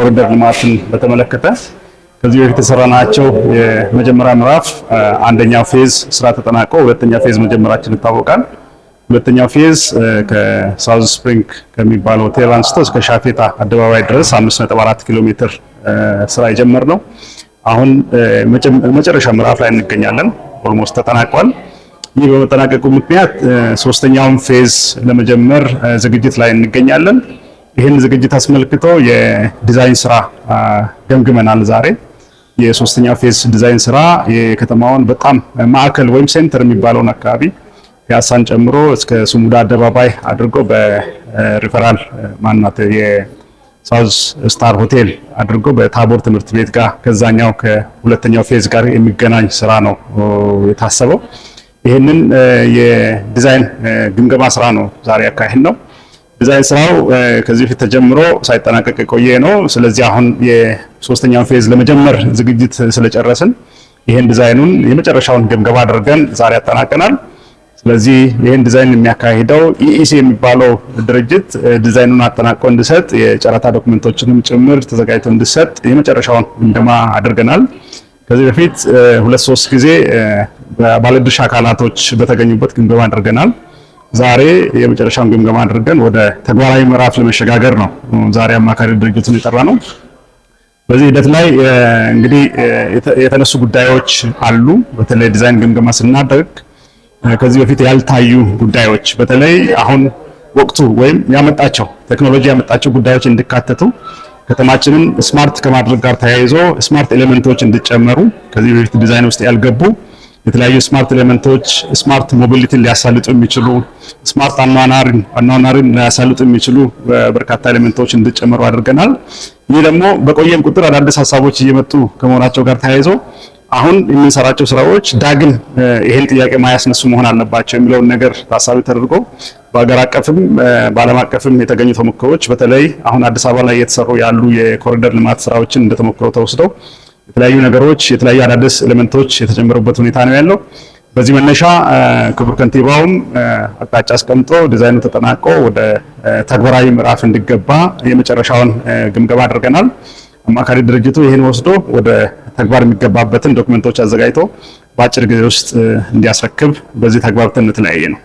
የኮሪደር ልማትን በተመለከተ ከዚህ በፊት የሰራናቸው የመጀመሪያ ምዕራፍ አንደኛው phase ስራ ተጠናቆ ሁለተኛ phase መጀመራችን ይታወቃል። ሁለተኛው phase ከሳውዝ ስፕሪንግ ከሚባለው ሆቴል አንስቶ እስከ ሻፌታ አደባባይ ድረስ 5.4 ኪሎ ሜትር ስራ የጀመርነው አሁን መጨረሻ ምዕራፍ ላይ እንገኛለን። Almost ተጠናቋል። ይህ በመጠናቀቁ ምክንያት ሶስተኛውን phase ለመጀመር ዝግጅት ላይ እንገኛለን። ይህን ዝግጅት አስመልክቶ የዲዛይን ስራ ገምግመናል ዛሬ። የሶስተኛው phase ዲዛይን ስራ የከተማውን በጣም ማዕከል ወይም center የሚባለውን አካባቢ ፒያሳን ጨምሮ እስከ ሱሙዳ አደባባይ አድርጎ በሪፈራል ማናት የሳውዝ ስታር ሆቴል አድርጎ በታቦር ትምህርት ቤት ጋር ከዛኛው ከሁለተኛው phase ጋር የሚገናኝ ስራ ነው የታሰበው። ይህንን የዲዛይን ግምገማ ስራ ነው ዛሬ ያካሄድነው። ዲዛይን ስራው ከዚህ በፊት ተጀምሮ ሳይጠናቀቅ የቆየ ነው። ስለዚህ አሁን የሶስተኛውን phase ለመጀመር ዝግጅት ስለጨረስን ይህን ዲዛይኑን የመጨረሻውን ግምገማ አድርገን ዛሬ አጠናቀናል። ስለዚህ ይህን ዲዛይን የሚያካሂደው EEC የሚባለው ድርጅት ዲዛይኑን አጠናቆ እንዲሰጥ የጨረታ document ኦችንም ጭምር ተዘጋጅቶ እንዲሰጥ የመጨረሻውን ግምገማ አድርገናል። ከዚህ በፊት ሁለት ሶስት ጊዜ ባለድርሻ አካላቶች በተገኙበት ግምገማ አድርገናል። ዛሬ የመጨረሻውን ግምገማ አድርገን ወደ ተግባራዊ ምዕራፍ ለመሸጋገር ነው ዛሬ አማካሪ ድርጅቱን የጠራነው። በዚህ ሂደት ላይ እንግዲህ የተነሱ ጉዳዮች አሉ። በተለይ ዲዛይን ግምገማ ስናደርግ ከዚህ በፊት ያልታዩ ጉዳዮች፣ በተለይ አሁን ወቅቱ ወይም ያመጣቸው ቴክኖሎጂ ያመጣቸው ጉዳዮች እንዲካተቱ፣ ከተማችንን smart ከማድረግ ጋር ተያይዞ smart element ኦች እንዲጨመሩ፣ ከዚህ በፊት ዲዛይን ውስጥ ያልገቡ የተለያዩ smart element ኦች፣ smart mobility ን ሊያሳልጡ የሚችሉ፣ smart አኗኗርን ሊያሳልጡ የሚችሉ በርካታ element ኦች እንዲጨመሩ አድርገናል። ይህ ደግሞ በቆየም ቁጥር አዳዲስ ሀሳቦች እየመጡ ከመሆናቸው ጋር ተያይዞ አሁን የምንሰራቸው ስራዎች ዳግም ይሄን ጥያቄ ማያስነሱ መሆን አለባቸው የሚለውን ነገር ታሳቢ ተደርጎ በሀገር አቀፍም በዓለም አቀፍም የተገኙ ተሞክሮዎች፣ በተለይ አሁን አዲስ አበባ ላይ እየተሰሩ ያሉ የኮሪደር ልማት ስራዎችን እንደ ተሞክሮ ተወስደው የተለያዩ ነገሮች፣ የተለያዩ አዳዲስ element ኦች የተጨመሩበት ሁኔታ ነው ያለው። በዚህ መነሻ ክቡር ከንቲባውም አቅጣጫ አስቀምጦ ዲዛይኑ ተጠናቆ ወደ ተግባራዊ ምዕራፍ እንዲገባ የመጨረሻውን ግምገማ አድርገናል። አማካሪ ድርጅቱ ይህን ወስዶ ወደ ተግባር የሚገባበትን document ኦች አዘጋጅቶ በአጭር ጊዜ ውስጥ እንዲያስረክብ በዚህ ተግባብተን የተለያየነው።